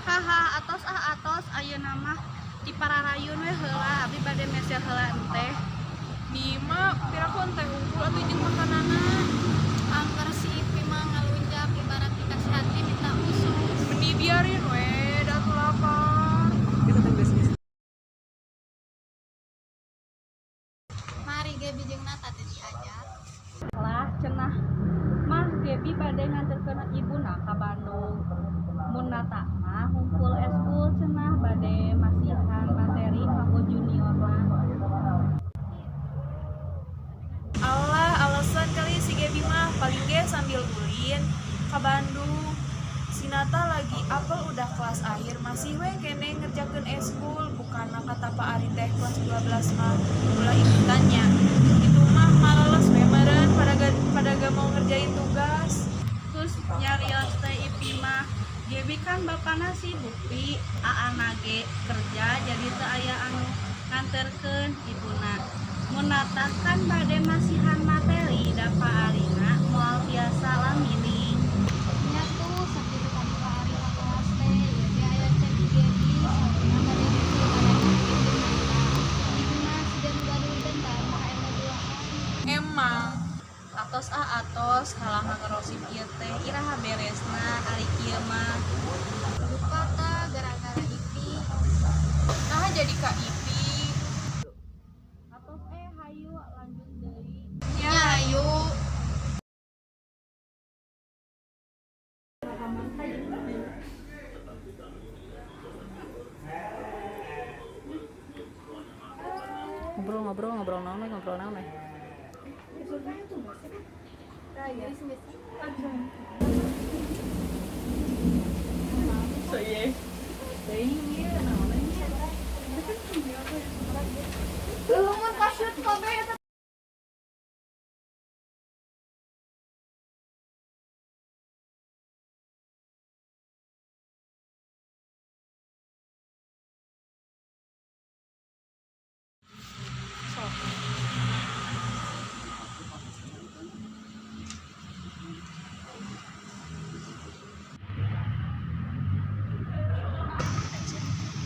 Haha, atos ah atos, ayeuna mah ti pararayun we heula, abdi bade meser heula enteh. Di imah piraku enteh hungkul atuh jeung makananna. Angger si Ipi mah ngalunjak ibarat dikasih hati minta usus. Meni biarin we, da atuh lapar. Mari Gaby jeung Nata teh diajak. Lah cenah mah Gaby bade nganterkeun ibuna ka Bandung. Mun Nata mah hungkul eskul cenah bade masihan materi kanggo juniorna. Alah, alasan kali si Gaby mah paling ge sambil ulin ka Bandung. Si Nata lagi apel udah kelas akhir masih we kene ngerjakeun eskul, bukanna kata Pak Ari teh kelas 12 mah ulah ikutannya. Itu mah males we meureun pada gak mau ngerjain tugas. Terus nyarios teh Ipi mah, Gaby kan bapana sibuk pi, aana ge kerja jadi teu aya anu nganterkeun ibuna. Mun Nata kan bade masihan materi da Pak Arina moal tiasa lamining. Nya tuh sakitu tadi Pak Ari ka kelas teh ieu ge aya chat di Gaby saurna bade nyusul ka Bandung jeung Nata. Ibuna siga nu gaduh dendam ka eta duaan. Emang. Atos ah atos, kalah ngagerosip ieu teh iraha beresna ari kieu mah. Lupa ta gara-gara Ipi. Nah jadi ka Ipi. Atos hayu lanjut deui. Nya hayu. Ngobrol ngobrol ngobrol naon we, ngobrol naon we.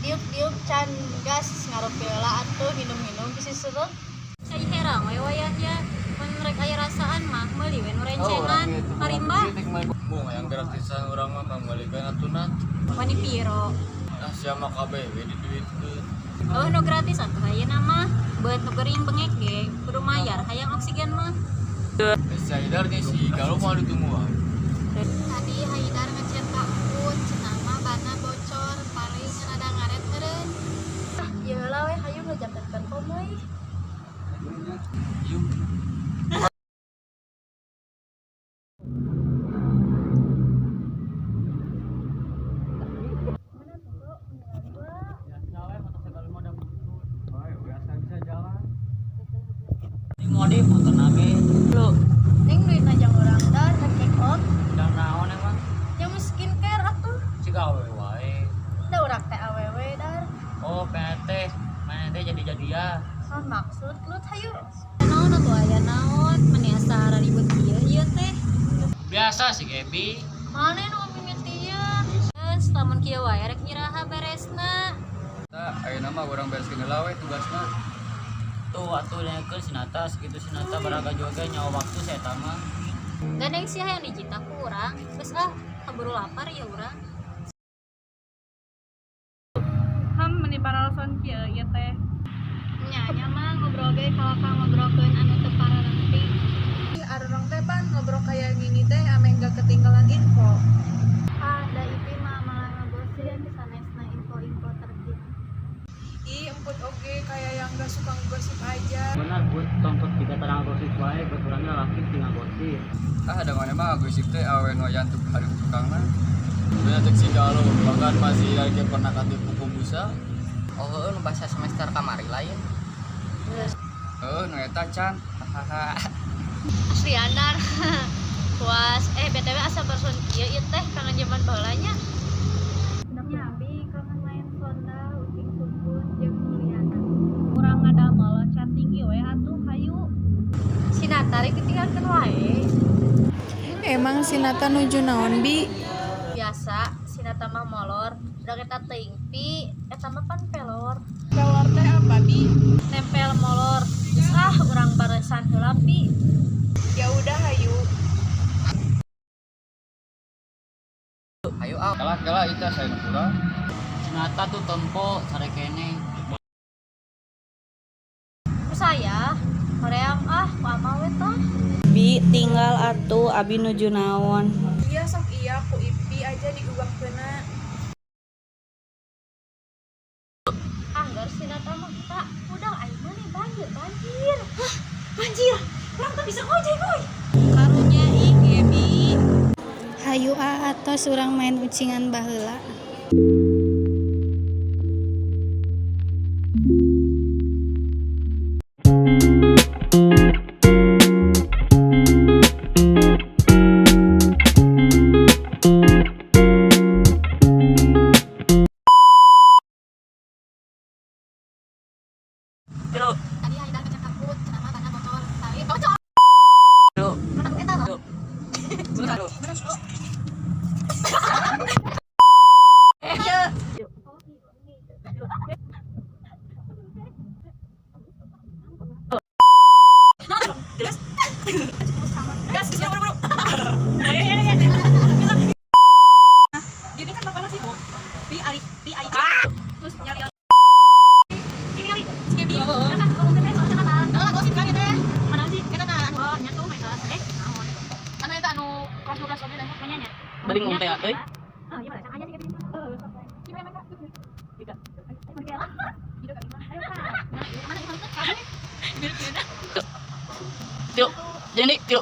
Diuk-diuk can gas ngarupi heula atuh minum-minum bisi seureuh. Cai herang we wayahnya mun rek aya rasaan mah meuli we nu rencengan marimba. Mung yang gratisan urang mah pangmeulikeun atuh Nat. Wani piro. Ah sia mah kabeh we diduitkeun. Oh, nu gratis atuh ayeuna mah beut nu gering bengek ge kudu mayar hayang oksigen mah. Eh, si Haidar jeung si Galuh moal ditungguan. Tadi Haidar ngechat ka Emput cenah mah bana bocor paling rada ngaret meureun. Ah, ieu heula we hayu ngajakeun komoy. Yuk. Ini motor nage. Lu Ning duit jang urang dar ka check out. Dan naon emang? Yang skincare atuh. Si gawe wae. Da urang teh awewe dar. Oh, PNT. Mana teh jadi-jadi ya. Naon maksud lu hayu? Naon atuh aya naon meni asa ribut kieu ieu teh. Biasa si Gaby. Mana nu mimiti ieu? Geus lamun kieu wae rek iraha beresna. Tah ayeuna mah urang bereskeun heula we tugasna. Tuh atuh dengekeun si Nata, segitu si Nata baraga juga nyawa waktu saya mah. Gandeng sia hayang dijita ku urang. Geus ah kaburu lapar ya urang. Ham meni paraloson kieu ieu teh. Nya nya mah ngobrol ge kalaka ngobrolkeun anu teu pararenti. Ih, arurang teh pan ngobrol kayak gini teh ameh gak ketinggalan info. Ah, da Ipi mah malah ngegosip sanesna info-info terkini. Ih, Emput oge kayak yang gak suka ngegosip aja. Benar, buat tonton tiga terang gosip wae, buat orangnya laki tinggal gosip. Ah da mana mah gosip teh awewe nu aya tuk hareup tukangna. Bener cek si Galuh, bahkan masih lagi pernah katipu ku busa. Oh heueuh nu bahasa semester kamari lain. Heueuh nu eta can. Hahaha. Asli andar. Puas. BTW asa person kieu ieu teh kangen zaman baheula nya. Nya abi kangen main sonda, ucing sumput jeung Mulyana. Urang ngadamel loncat tinggi we atuh hayu. Si Nata rek ditinggalkeun wae. Emang si Nata nuju naon bi? Biasa si Si Nata mah molor, udah kita teuing Pi, eta mah pan pelor. Pelor teh apa, Bi? Nempel molor. Geus ah urang baresan heula Pi. Ya udah hayu. Ayo ah. Kalah kalah itu saya kurang. Si Nata tuh tempo sare kene. Ku saya hoream ah ku ama we tah. Bi tinggal atuh abi nuju naon. Iya sok iya ku Ipi aja diugangkeunna. Anggar si Nata mah tak udah aing mah nih banjir banjir. Hah, banjir. Urang teu bisa ngojek euy. Karunya ih Gebi. Hayu ah atos urang main ucingan baheula. Tilu. Tadi Haidar kecek takut, kenapa? Karena bocor. Tapi bocor. Tilu. Menang eta loh. Tilu. Jadi kan bapakna sibuk. Pi ari pi ai. Terus nyari si Gebi. Bari ngomong teh euy. Tilu. Jadi tilu.